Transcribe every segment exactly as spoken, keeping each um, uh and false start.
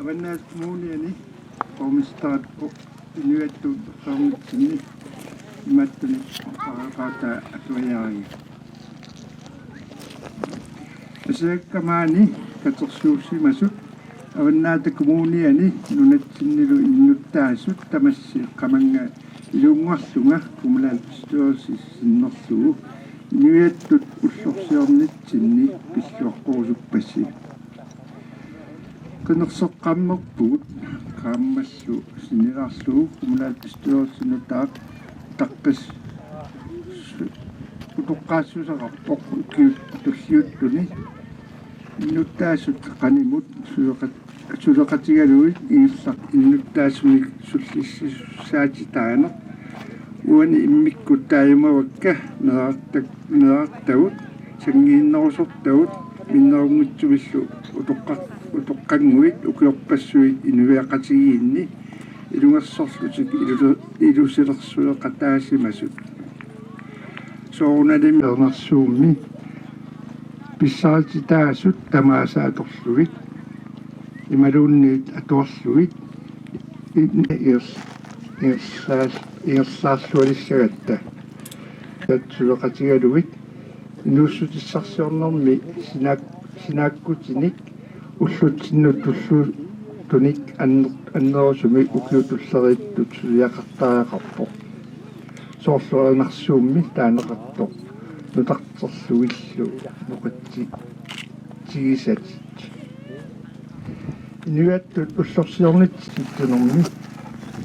Avannaata Kommuniani borgmesterip inuiattut ullorsiornitsinni imaattunik oqariaqartaa atuariarigit. Asiakkaat maani katersuussimasut Avannaata Kommuniani nunatsinnilu innuttaasut tamassi qamannga ilunnguarlunga kommunalbestyrelsip sinnerlugu inuiattut ullorsiornitsinni pilluaqqusuppassi. Qinerseqqammerpugut qaammallu sinnilaarlugu kommunalbestyrelsip nutaaq taqqis utoqqaassuseqarpoq ukiut tulliuttuni innuttaasut qanimut suleqat-, suleqatigalugit ingerlaq innuttaasumik sullississaatitaaneq. Uani immikkut taajumavakka meerartak-, meerartagut sanngiinnerusortagut minnerunngitsumillu utoqqa-, utoqqannguit ukiorpassuit inuiaqatigiinni ilungersorlutik ilu-, ilusilersueqataasimasut. Soorunalimi Ernersuummi pissarititaasut tamaasa atorlugit imaluunniit atuarlugit i-, iers-, iersaal-, iersaarlualissagatta. Suleqatigalugit inuussutissarsiornermi sinaak-, sinaakkutinik ullutsinnut tulluuttunik anner-, annerusumik ukiut tulleriittut suliaqartariaqarpoq. Soorlu Ernersuummi taaneqartoq nutarterlugillu noqitsigisatit. Inuiattut ullorsiornitsitsinni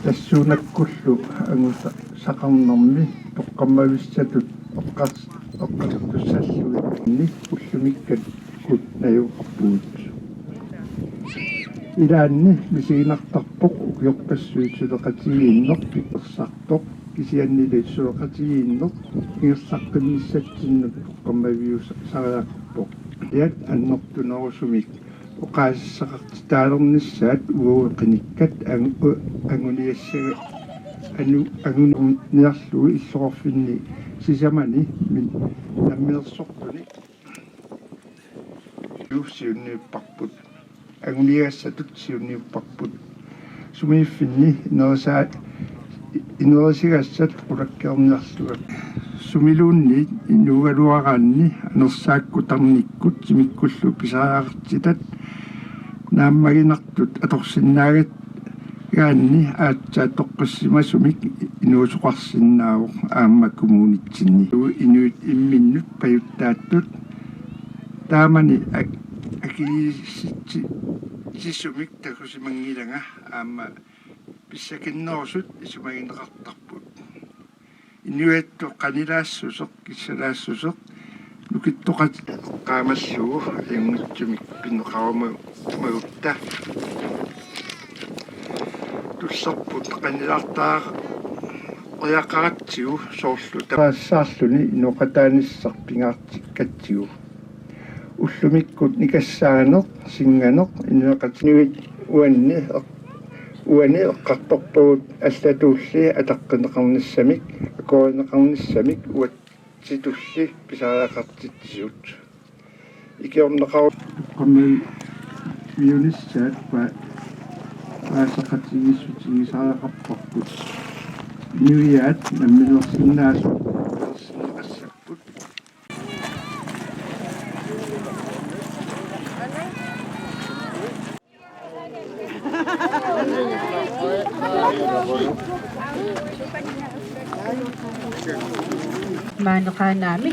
tassuunakkullu angusaqarnermi toqqammavissatut oqqars-, oqqartussallugit ullumikkakkut najugaqarpugut. Ilaanni misiginartarpoq ukiorpassuit suleqatigiinneq pikkorissaartoq, kisiannili suleqatigiinneq ingerlaqqinnissatsinnut toqqammaviusariaqarpoq. Iat annertunerusumik oqaasissaqartitaalernissaat uagut qinikkat ang-, u-, anguniassaga-, anu-, anguniarlugu illoqarfinni sisamani min-, namminersortunik siunniupparput. Anguniagassatut siunniupparput. Sumiiffinni inerisa-, inerisigassat qulakkeerniarlugit. Sumiluunniit inuugaluaraanni anersaakkut tarnikkut timikkullu pisariaqartitat naammaginartut atorsinnaagat-, Kaanni aatsaat toqqissisimasumik inuusoqarsinnaavoq aamma kommunitsinni. Inuit imminnut pajuttaattut taamani ak-, akiliisitsisumik takusimanngilanga aamma pissakinnerusut isumagineqartarput. Inuiattut qanilaassuseq, kissalaassuseq nukittoqatit eqqaamallugu ajunngitsumik pineqaruma-, magutta. Tullerput qanilaartariaqaratsigu soorlu tapaassaarluni inooqataanissaq pingaartikkatsigu. Ullumikkut nikassaaneq, sinnganeq, inuiaqatigiit uanni eq-, uani eqqartorpagut allatuulli ataqqinneqarnissamik, akuerineqarnissamik uatsitulli pisariaqartitsisut. Ikiorneqaru-, qammel miunissaat pa-, paasaqatigiissutigisariaqarparput. Inuiaat namminersinnaasut ersinneqassapput. Maani Qaanaami.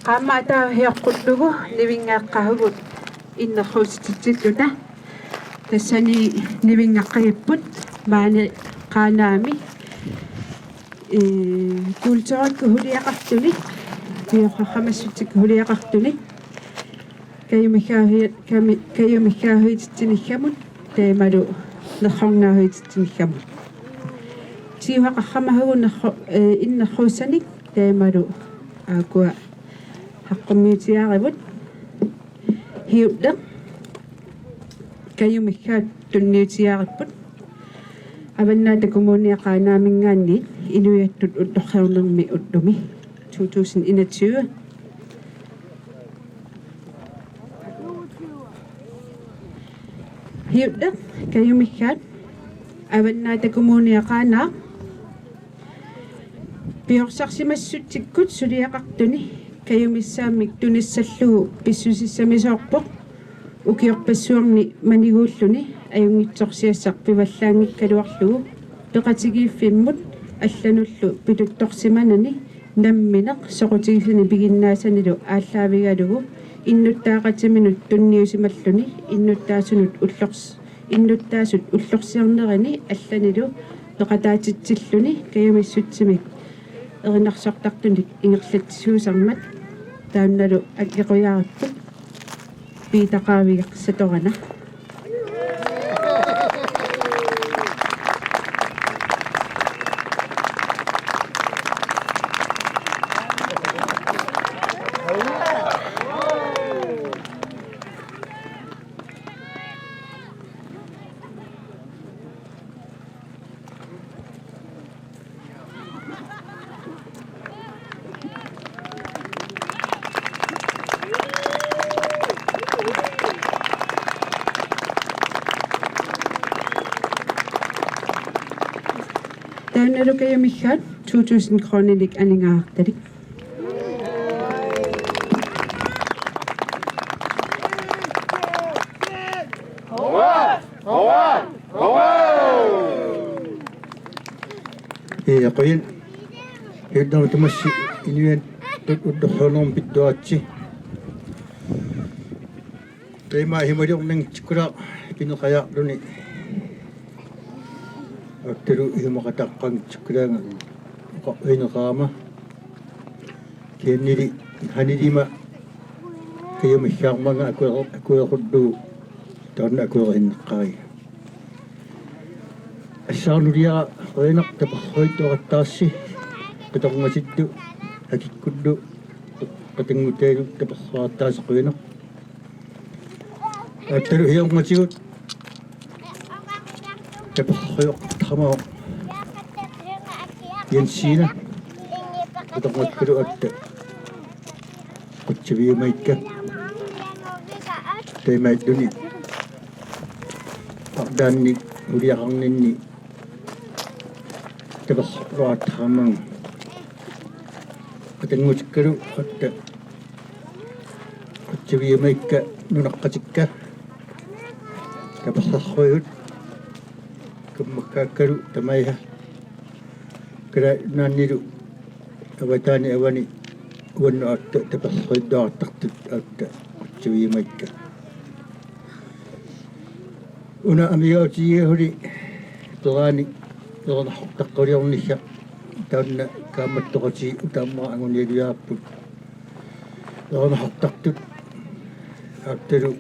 Qaammat ataaseq hioqqullugu nivinngaqqavugut innersuussutitsilluta. Tassani nivinngaqqagipput maani Qaanaami. Ee, kulturikkut suliaqartuni, pioreersimassutsikkut suliaqartuni, kajumikkaasu-, kami-, kajumikkaasusitsinissannut taamalu nersornaasusitsinissannut. Siuaqarsimavugut nerso-, ee, innersuussanik taamalu aakkua saqqummiutigaarput. Hiulleq kajumikkaat tunniutigaarput. Avannaata Kommunia Qaanaaminngaanniit inuiattut ullorsiornermi ullumi to tusind enogtyve. Hiulleq kajumikkaat Avannaata Kommunia Qaanaaq pioreersimassutsikkut suliaqartuni kajumissaammik tunissallugu pissusissamisoorpoq ukiorpassuarni maniguulluni ajunngitsorsiassaq pivallaanngikkaluarlugu peqatigiiffimmut allanullu pituttorsimanani nammineq soqutigisani piginnaasanilu aallaavigalugu innuttaaqatiminut tunniusimalluni innuttaasunut ullors-, innuttaasut ullorsiornerini allanilu peqataatitsilluni kajumissutsimik erinarsortartunik ingerlatsisuusarmat taannalu alleqqujaarput. Piitaqaavigeqsatorana. Taannalu kajumikkaat to tusind kroninik aningaasartalik. Ee, qujan. Hiulleq tamassi inuiattut ullorsiornermi pittuaritsi. Taama isumaliornanngitsukkulaarluni pineqajaarluni. Aatsalu isumaqataaqqanngitsukulaanga oqarfigineqarama. Kisiannili hanilima kajumikkaarmanga akuere-, akuerullugu taanna akuerisinnaqqaariga. Assaarnuliara qujanaq tapersersuisuugattaarsi qitorngatittu akikkullu qatanngutalu tapersersuugattaarsi qujanaq. Aatsalu siornatigut tapersersuisoqartarama Jensina qitorngakkulu aatsaat Qutsavik Maikka. Taamaattunik arlaannik suliaqarninni tapersersuisoqartarama qatanngutikkalu aatsaat Qutsavik Maikka nunaqqatikka tapersersuisut. Tummakkaakkalu tamaiha. Kalaallit Nunaannilu avataani avani uannut aatsaat tapersersuilaartartut aatsaat qutsavigiumaakka. Una amigaatigigalugu peraanik erinarsortaqquliornissaq, taanna kaammattoqatigiit utaammaa angunialuarput. Erinarsortartut aatsaat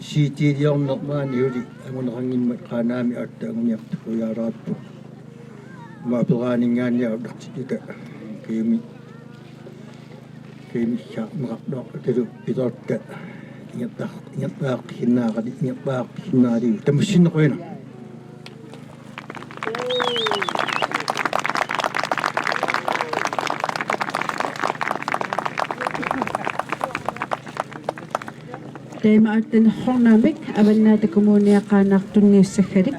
C D-liorneq maani suli anguneqanngimmat Qaanaami aatsaat anguniartukujaalaarput. Aamma peraaninngaanniit atorluta kajumi-, kajumissaarneqarluartutut pisortat ingerla-, ingerlaaqqiinnarali, ingerlaaqqiinnarali. Tamassinneq qujanaq. Taama aatsaat nersornaammik Avannaata Kommunia Qaanaaq tunniussassalik.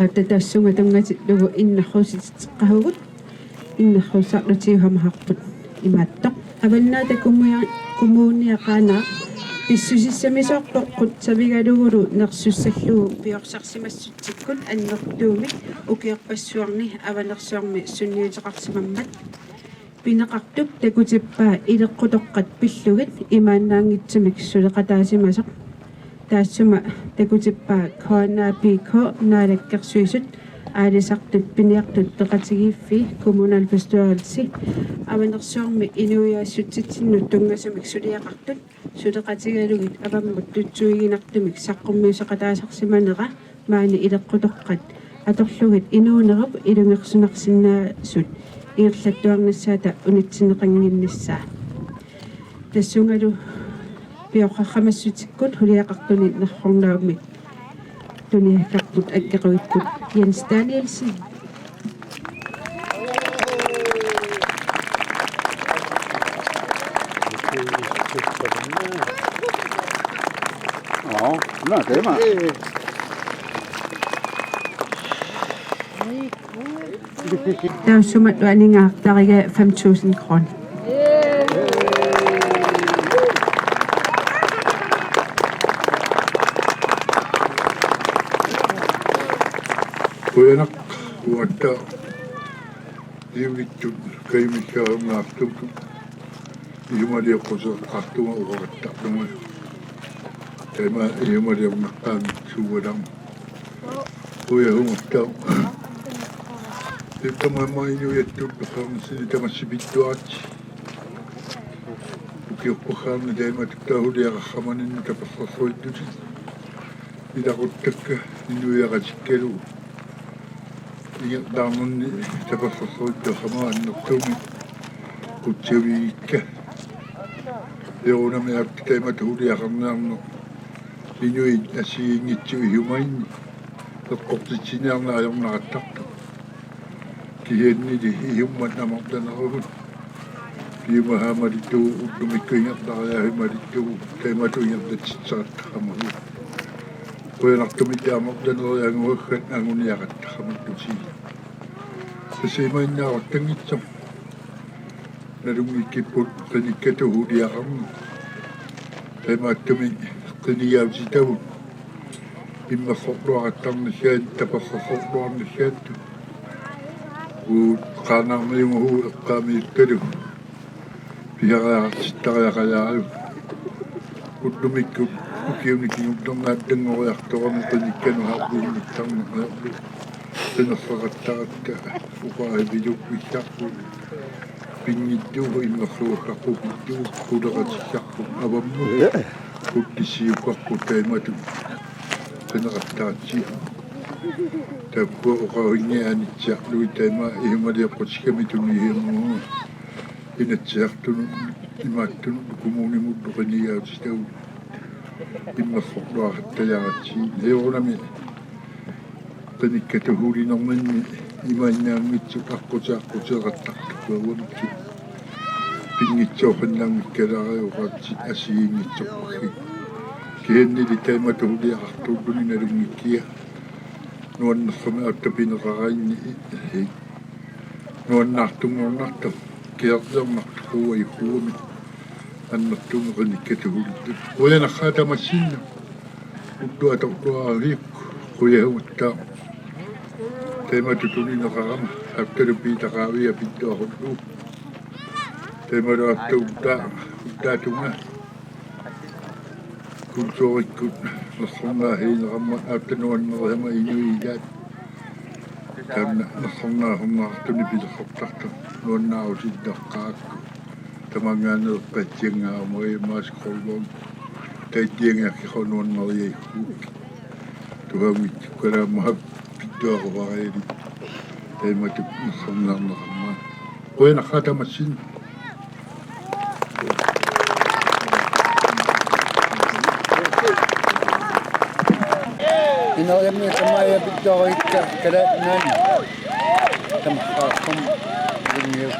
Aatsaat tassunga tunngatillugu innersuussuteqqavugut, innersuussarlutigu hamaqarput imaattoq: Avannaata Kommunia, Kommunia Qaanaaq pissusissamisoorpoq qutsavigalugulu nersussallugu piorsarsimassutsikkut annertuumik ukiorpassuarni Avanersuarmi sunniuteqarsimammat. Pineqartup takutippaa ileqqutoqqat pillugit imaannaanngitsumik suleqataasimasoq. Taassuma takutippaa K N A P K, Naalakkersuisut, Aalisartut Piniartut Peqatigiiffii, kommunalbestyrelse, Avanersuarmi inuiaassutsitsinnut tunngasumik suliaqartut suleqatigalugit avammut tutsuiginartumik saqqummiussaqataasarsimanera maani ileqqutoqqat atorlugit inuunerup ilungersunarsinnaasut ingerlattuarnissaata unitsinneqannginnissaa. Tassungalu pioqqaqqamassutikkut suliaqartuni nersornaammik tuniakkarput akkequipput Jens Danielsen. Nå, nå, det var. Taassuma aningaasartariga fem tusind kroner. Qujanaq uatta iugittut kajumissaarunnaartutut isumalioqquteqartunga uqaqattartunga. Taama isumaliornartaamik suugalam. Qujahumattaaq. Taamaammat inuiattut persoonsinni tamassipittuaat. Ukiorpassuarni taamatut suliaqarsimaninni tapersersuissutit ilaquttakka inuiaqatikkalu ingerlaarnerni tapersersuissuteqarsimaneq annertuumik qutsavigikka. Soorunami aatsaat taamatut suliaqarniarneq inuit assigiinngitsut isumaginni eqqortitsiniarneq ajornaqattaartoq. Kisiannili isummat amerlanerugut. Piumasut aamma ilittut ullumikkut ingerlariaammata ilittut taamatut ingerlatsissaqattaaramagu. Qujanartumik amerlanerit anguakkat anguniaqattaaramagu. Tassa imaannaaruttanngitsoq. Nalunngikkipput qinikkatut suliaqarneq. Taamaattumik qinigaatitagut immersorluaqattaarnissaat, tapersersorluarnissaat. Uagut Qaanaarmiunngooq eqqaamiuttalu pisariaqartittariaqalaarlugu. Ullumikkut ukiuni kingullerni allanngoriartorami qinikkanut aarliinnittarneq ajorlugu. Qinerseqattaaratta oqaasiviluuppissarput. Pinngitsuuvoq, immersugassarput, pinngitsuuvoq, suleqatissarput avammut. Quttissiukkarput taamatut qineqattaartigu. Taakkua oqaruinnianitsiarlugit taama isumalioqqutikkamik tunisiumaarpunga. Inatsisartunut imaattunut kommunimullu qinigaatitagut immersorluaqattaartut. Soorunami qinikkatut sulinerminni imaannaanngitsut aqqutit aqquteqattaartut uagutsinnut. Pinngitsoorsinnaanngikkalaarlugu oqaatsit assigiinngitsorpassuit. Kisiannili taamatut suliaqartuulluni nalunngikkiga. Nuannersumik aatsaat pineqaraanni nuannaartunngornartoq, kiarliornartoq uagut uani annertuumik qinikkatut sulittut. Qujanaq tamassinnut. Ulloq atorluarsiuk. Qujagutta. Tamatut tunineqarama Aaptalu Piitaqaavia pilluaqqulluu. Tamatut Aaptalu Utta-, Uttaatunga. Kulturikkut nersornaahiineqarmat Aaptalu nuannerama inuit ilaat. Taanna nersornaasorneqartunik pilersortartoq nuannaarusillaqqaakku. Tamaanngaanneerpaatsianngaarmut imaasqorluun taitiangiakkiqoq nuannariakkut. Tuhaviit kalaammaha pittuaquvarialit taimatut nersornaarneqarmat. Qujanaq tamassin. Ineriarmi tamaja pittuarikka kalaatnaani. Tamaqaaqum ilmiu.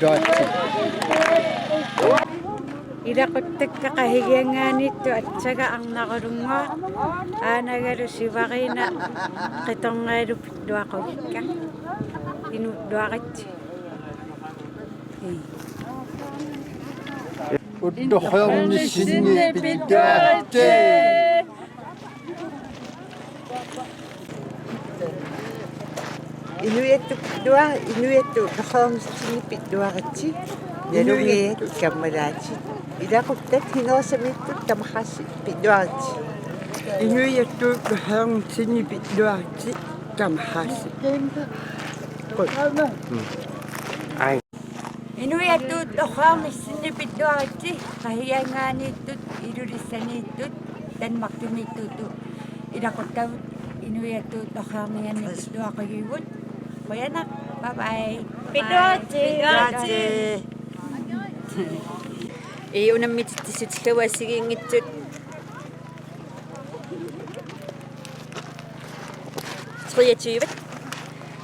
Daatsi. Ilaquttakka qahigianngaanniittut assaga arnarulunnguaq aanagalu sivariina qitorngalu pilluaqugikka. Inuulluaritsi. Uttorhiornissinni pittuaritsi. Inuiattut pilluar-, inuiattut uttorhiornissinni pilluaritsi. Nalunngillat kammalaatit. Ilaquttat Hinerissamiittut tamarsi pilluaritsi. Inuiattut uttorhiornissinni pilluaritsi tamarsi. Ai. Inuiattut uttorhiornissinni pilluaritsi, qahigianngaanniittut, Ilulissaniittut, Danmarkimiittut, ilaquttavut inuiattut uttorhiornianni pilluaqqugut. Qujanaq, bye bye. Pilluaritsi. Pilluaritsi. Ii, unammititsissutigalugu assigiinngitsut. Treogtyve.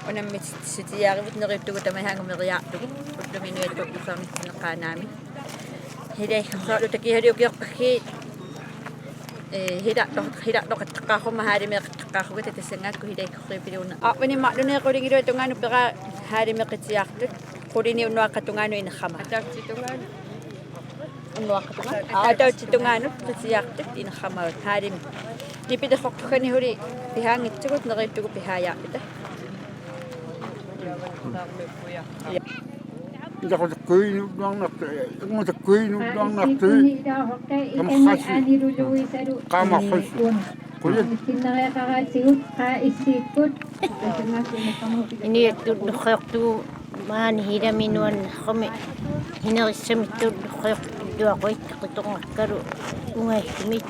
Unammititsissutigalugu neriuttugut tamaasa angumeriartugut. Ullumi inuiattut uttorhiornissinni qaanaami. Hilaikkorlu takisalu ukiorpassuit. Ee, hilarto-, hilartoqattaqqaaruma haalimeeqattaqqaarugit tassanngaakku hilaikkorlu piluuna. Arvani marlunni qulingiluat tungaanut peraa haalimeeqatigiartut. Qulini unnuaqqap tungaanut inerama. Ataatsip tungaanut. Unnuaqqap tungaanut. Ataatsip tungaanut qitigiartut inerama haalimi. Nipilersortukkani suli pihaanngitsugut neriuttugut pihaajaarpita. Ilaquttakkuinnut nuannartu-, ilaquttakkuinnut nuannartu-, tamarsi. Qaamaqqusi. Qujan. Inuiattut uttorhiortugut maani ilami nuannerami Hinerissamiittut uttorhiortugut pilluaqqugut qitorngakkalu ungassumit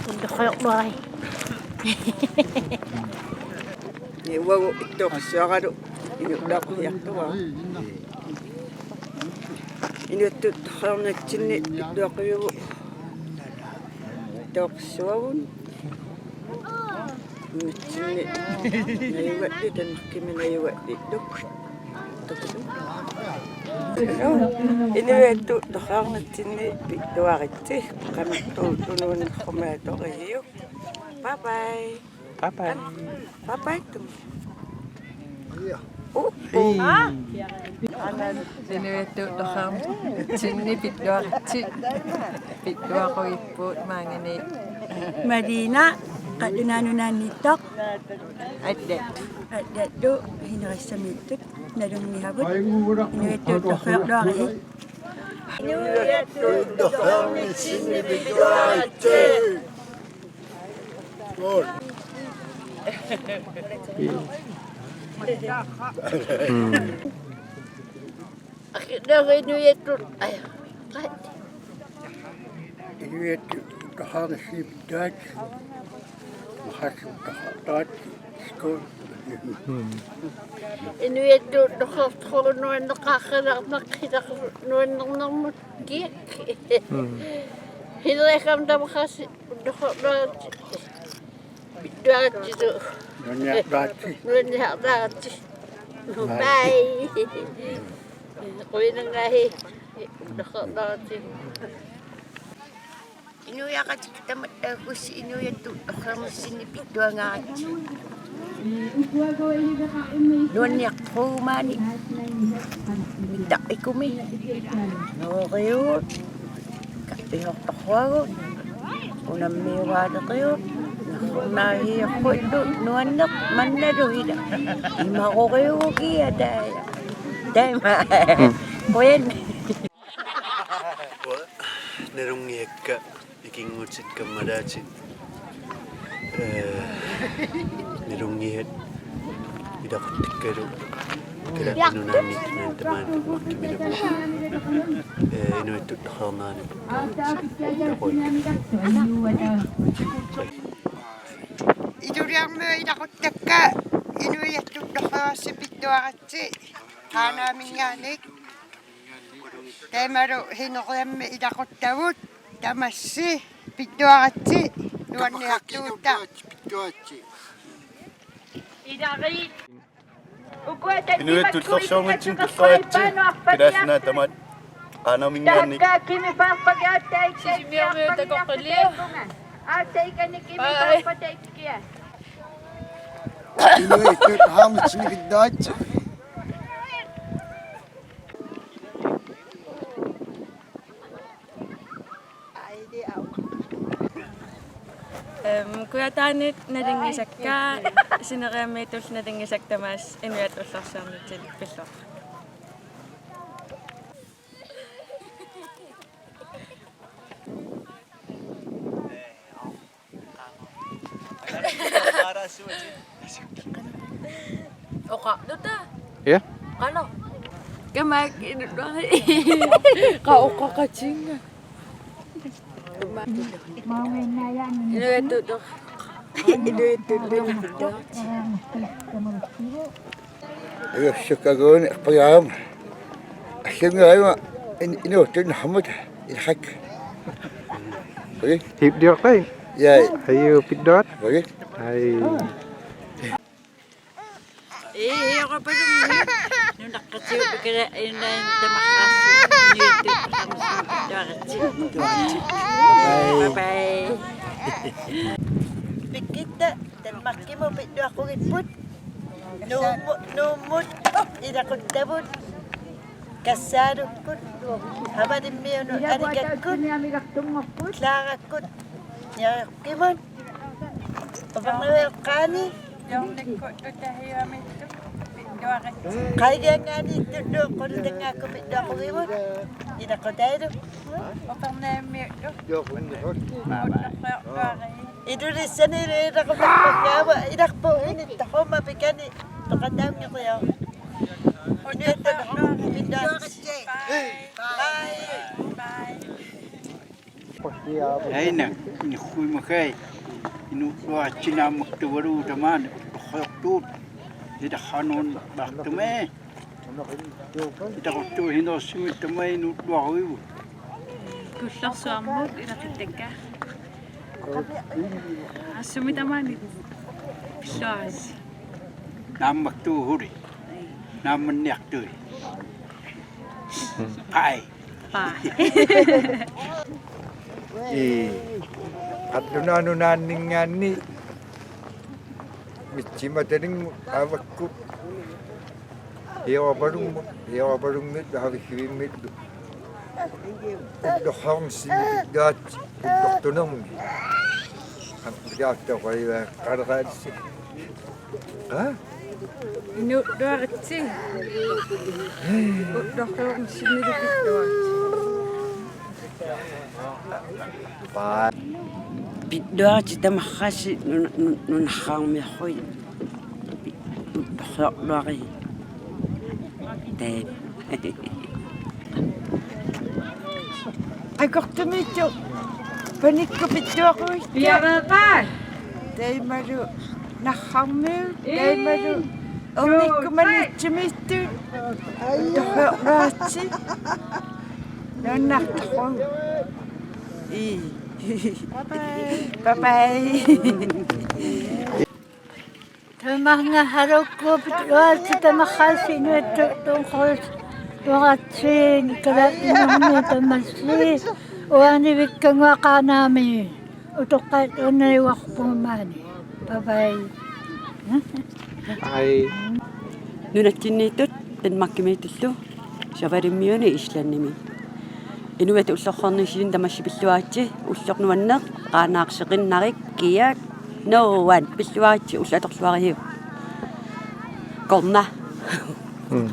uttorhiorluarit. Uagut ittoqarsuaralu inuup taaqqiartugaa. Inuiattut uttorhiornitsinni pilluaqqugut. Ittoqarsuagut. Unitsinni najugallit, Danmarkimi najugallit. Inuiattut uttorhiornitsinni pilluaritsi. Qanortuutut nuannerama atoriiuk. Bye bye. Bye bye. Bye bye. Tum. Oh, oh. Inuiattut uttorhiornitsinni pilluaritsi. Pilluaqqugipput maanngani. Malina, Qallunaat Nunaanniittoq. Allat. Allatut Hinerissamiittut nalunngillat. Inuiattut uttorhiorluarit. Inuiattut uttorhiornitsinni pilluaritsi. Good. Mm. Inuiattut, ai, qat. Inuiattut uttorhiornissinni pilluaritsi. Maqaasiit uttorhiorluaritsi. Skål. Mm. Inuiattut uttorhiortoq nuanneqaqqaarnarnaqqilaarnaq nuannernermut kiak. Mm. Hinerissamut tamakkuusoq uttorhiorluaritsi. Pilluaritsilu. Nuanniarluaritsi. Nuanniarluaritsi. Bye. Qujanaq. Uttorhiorluaritsi. Inuiaqatigiit tamatta taakkuupput inuiattut uttorhiornissinni pilluaritsi. Nuanniaqqumaani. Taqqikumi. Nooriugut. Kappihortorluagut. Unammiugaaleqigut. Naagiorpullu nuanneq mannalu ila. Imaqoriukia taja. Taima. Qujan. Nalunngiakka ikinngutit kammalaatit. Ee, nalunngiat ilaquttakkalu Kalaallit Nunaanni tamaat markimilagu. Ee, inuiattut torraarnerani. Ilulissarmiut ilaquttakka inuiattut torraarsi pittuaratsi Qaanaaminngaanniit. Taamalu Hineriammi ilaquttavut tamassi pittuaratsi nuanniartuutta. Inuit tullorsuarnitsinni pittuaratsi Kalaallit Nunaat tamaat Qaanaaminngaanniit. Inuit tullorsuarnitsinni pittuaratsi. Em, Kujataanit nalunngisakka, Sineriammiittut nalunngisakka tamaasa inuiattut tullorsuarnitsinni pilluarit. Oqarluta. Ja. Qanoq? Kamaak inullari. Qa oqaqatinnga. Inuiattut. Inuiattut. Ajorsukkaguuni pajam. Assungaima in inuuttut nahmut ilhak. Oi. Hip diorqai. Ja. Ayu pittuat. Oi. Ai. Ee, ee, oqapalummi. Nunaqqatigut kala inaan tamarraassi. Niuttut qamusuuttaaritsi. Bye bye. Pikkitta Danmarkimut pittuaqugipput. Nuummu-, Nuummut ilaquttavut. Kassaalukkut. Havalimmiunut Alikakkut. Klaarakkut. Niaqqimut. Upernaviup qaani. Jornikkut Utahiuamiittut pittuaritsi. Qaigianngaanniittullu Qulutangaakkut pittuaqugivut. Ilaqutaalu. Upernavimmiullu. Ullorriorluarii. Ilulissanilu ilaqutaqqugaava ilaqpugut inittarummat pikani peqataanngeriaruk. Ullorriorluarii. Bye. Bye. Bye. Aina, inuuimagai, inuulluaritsi naammakkut tuvalu tamaani, ullorriortuut, ilaqutaanuun paartumai. Ilaquttuup Hineriammi tamaani inuulluarivut. Tullorsuarmut ilaquttakka. Assumi tamaani pilluaritsi. Naammakkut tuvalu. Naammanniartui. Ai. Bye. Ee, Qallunaat Nunaanninngaanniit Mitsimatalimmut avakkut. Hiorapalummi, Hiorapalummiillu Havigivimmiillu. Ullorriornissinni pittuaritsi, ullortunermi. Amputaartoqaivaa qaleraatsi. Aa? Inuulluaritsi. Ullorriornissinnilu pittuaritsi. Pittuaritsi tamarraasi nun-, nun-, nunarsuarmiarui. Ullorriorluarii. Tee. Akortumiittoq panikkut pittuaquit. Piareeqaat. Taimalu narrarmiut, taimalu ernikkut manitsimiittut. Torraatsi. Nuannartarpoq. Ii. Bye bye. Bye bye. Tamanna halukkuupput uatsi tamarraasi inuiattut tunngaviup uatsiin Kalaallit Nunaanni tamassi uani Vikkanguaq Qaanaami utoqqaat uannajuarpugut maani. Bye bye. Ai. Nunatsinniittut Danmarkimiittullu. Savalimmiuni Islandimi. Inuit ullorsuarnissinni tamassi pilluaritsi, ullornuanneq, qaanaarseqinnarik, kiak, Nuann' pilluaritsi ullut atorluarisiuk. Korna. Mm.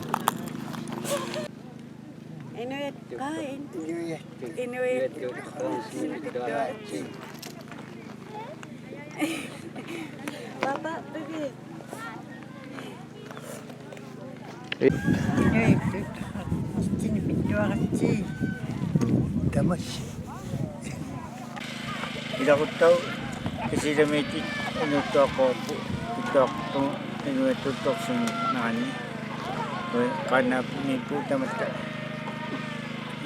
Inuiattut, aa, in-, inuiattut. Inuiattut. Papa, baby. Inuiattut. Artini pilluaritsi. Tamassi. Ilaquttagut Kisilaamiittut inuuttuaqqaarput, inuuttuaqqaarput inuiattuttorsuunerani. Qaanaamiippugut tamatta.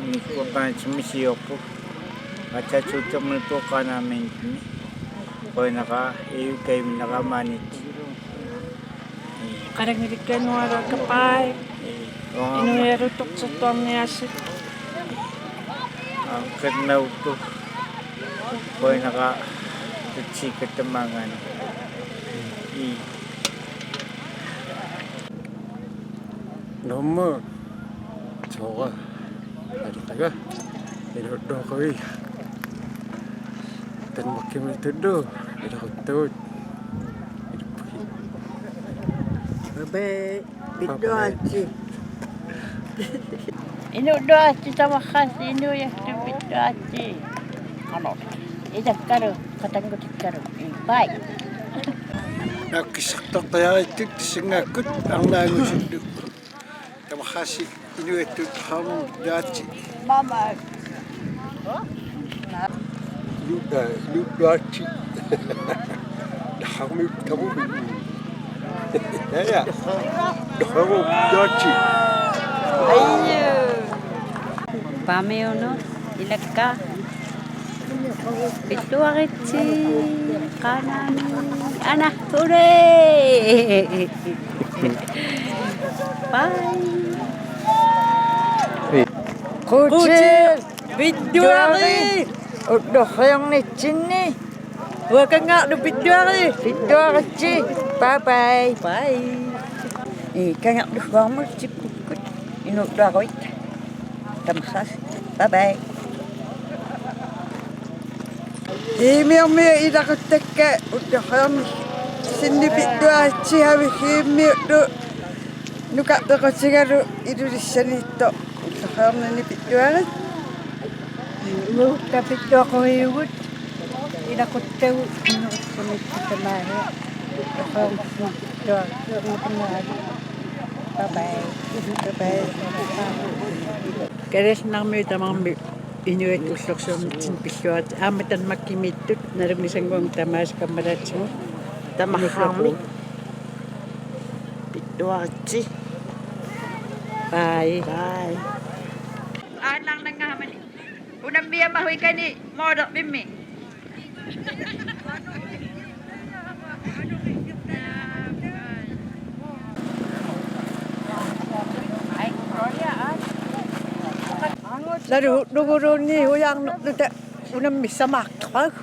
Immikkuupput qaanaatigut siorput. Aatsaat suutsermiippugut Qaanaamiittunni. Qujanaqaaq, iu kaivinneqaaq maaniittoq. Qalangilikkaat nualaakka, bye. Inuiattuttorsuunerani. Aa, qernauttu. Qujanaqaaq tutsiikkatta maanngaanniit. Ii. Nummer to. Alikaga. Inuuttoqavi. Danmarkimiittullu ilaquttagut. Bye bye. Pilluaritsi. Inuuttuaritsi tamarsi, inuiattut pilluaritsi. Qanoq. Itakkalu, qatanngutikkalu. Bye. Nakkisartartariaritsi tassanngakkut arnaangusullu. Tamarsi inuiattut hamun daatsi. Mama. Lu-, eh, lu-, daatsi. Hamun tamun. Ja, ja. Hamun daatsi. Ayu. Pamiuno, ilakka. Pilluaritsi, Qaanaami, ana, ture. Bye. Qutil, pilluarit. Ullorsiornitsinni. Uanga Kangaarlu pilluarit. Pilluaritsi. Bye bye. Bye. Ii, Kangaarlu huarmut tippukkut. Inuuttuaruit. Tamarsi. Bye bye. Iimiormiut ilaquttakka ullorsiornitsinni pilluaritsi Avikiimiullu nuka pequtigalu Ilulissaniittoq ullorsiornini pilluarit. Nuukka pilluaqquagut ilaquttagut inuussutsimik tamaasa ullorsiornini pilluarit. Bye bye. Bye bye. Kalaallit Nunaanni tamarmik inuiattut ullorsiornitsinni pilluarit aamma Danmarkimiittut nalunngisannguamik tamaasa kammalaatsigut. Tamarmik. Pilluaritsi. Bye. Bye. Aanarnangahamani. Unammiama huikani moorervimmi. Nalu nunguluunniit ujarnerluta unammissamaartoq.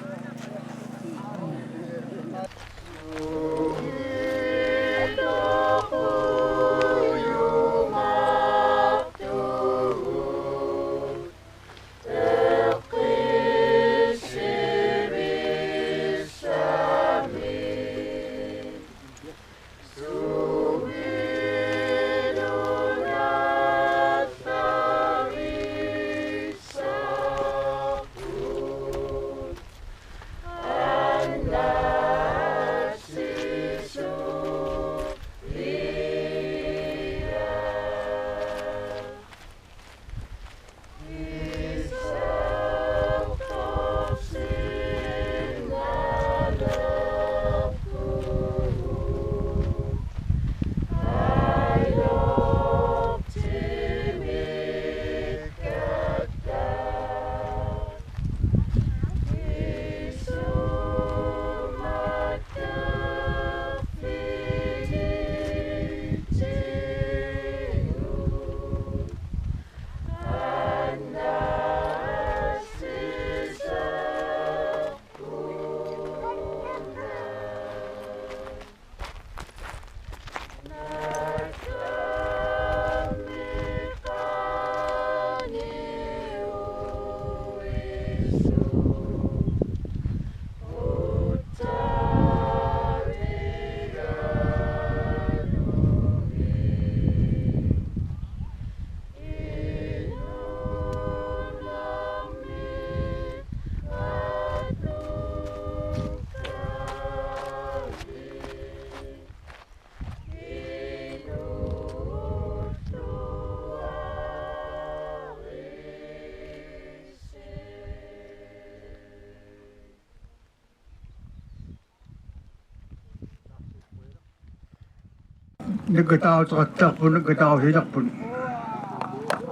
Naggataarutaqattaarput, naggataarusiliorput.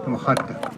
Tamakkatta.